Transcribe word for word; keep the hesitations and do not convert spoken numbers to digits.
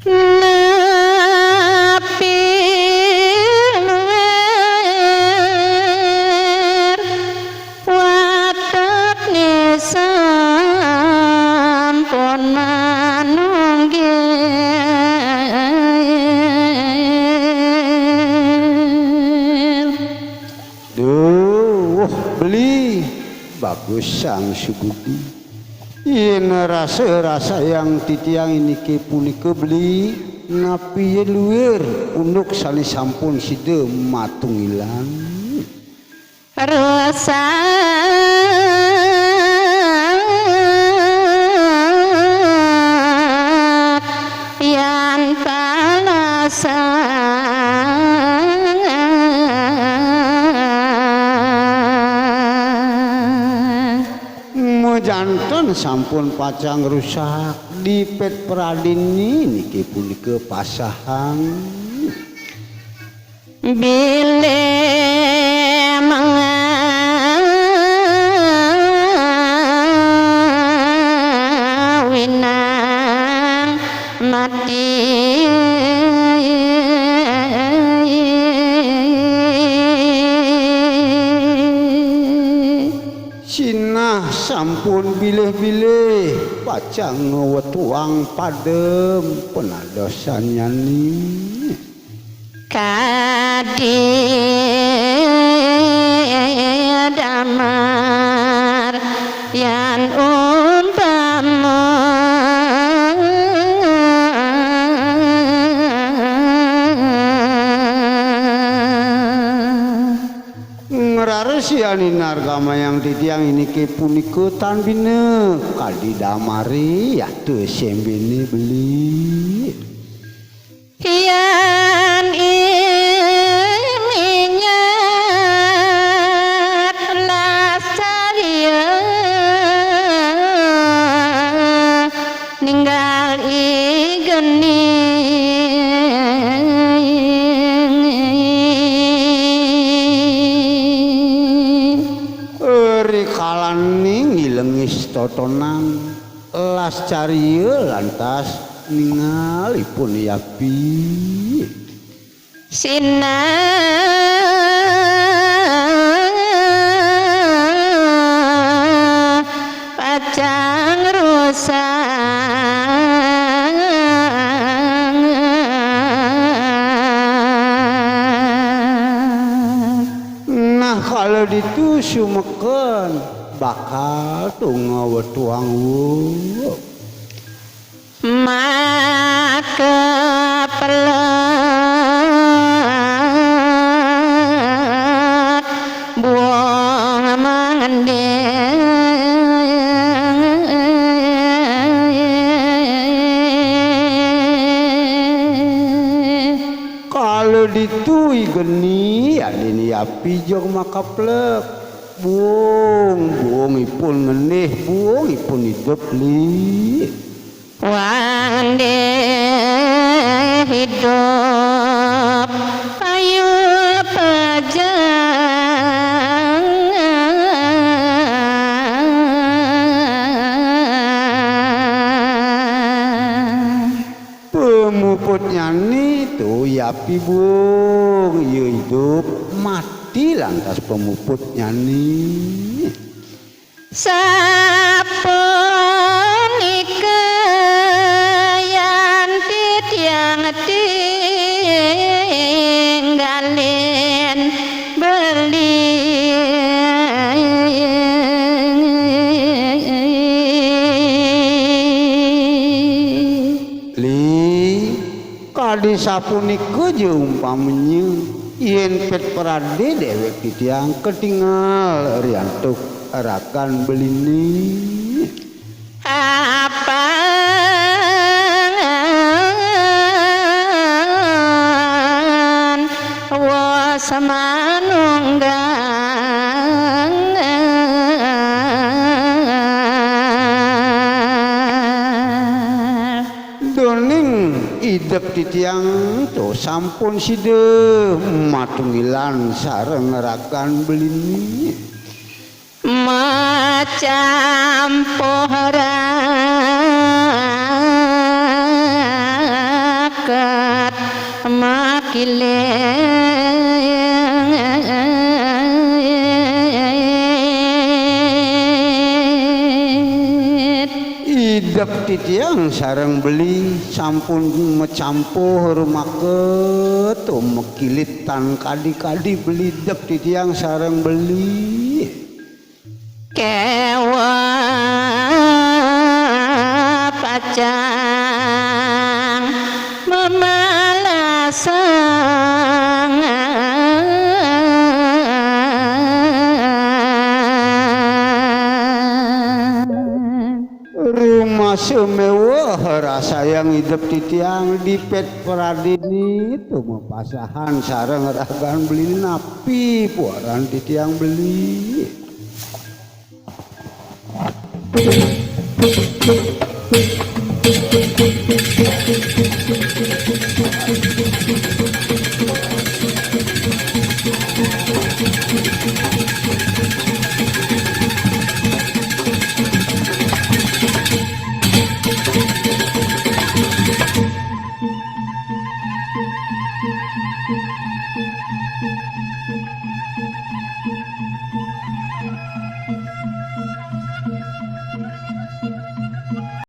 Napi luir watekne sampun manunggil. Duh, beli bagus sang sugudi. Yen rasa-rasa yang titiang inike punika beli, napi yen luir unduk sane sampun sida matunggilan. Rusak yan palasan. Majanten sampun pacang rusak, dipet pradinne niki punika pasahang. Bilih mangawinang mati. Sinah sampun bilih-bilih, pacang ngwetuang padem panadosannyané. Kadi damar yan umpama. Ngraresianing nargamayang titiang iniki punika tan bina kadi damare yata sembene beli. Yan i minyak las cahya ninggal i geni. Rikalaning ilengi setotonan, las cahya lantas ningalipun yapi. Sinah pacang rusak. Nah, kala ditu sumeken bakal tunga wetuang wuk. Maka pelek buang mending. Kala ditu i geni, adin i api jeg makaplek. Buung, buungipun ngenih, buungipun idup, Li. Wandé hidup payu pejeng. Pemuputnyané tu yapi buung, ya idup, mati lantas pemuputnyané. Sapunika yan titiang tinggalin beli. Li, kadi sapunika ja umpamanya. Yén pét pradé déwék titiang ketingal riantuk rakan beliné. Apangan wos manunggal. Doning idep titiang to sampun sida matunggilan sareng rakan beliné. Macampuh raket makilit. Idep titiang sareng beli sampun macampuh rumaket, makilit tan kadi-kadi beli idep titiang sareng beli. Kéweh pacang mamalasang. Rumasa méweh rasayang idep titiang di pét pradéné tumepasahan sareng ragan beli napi puaran titiang beli.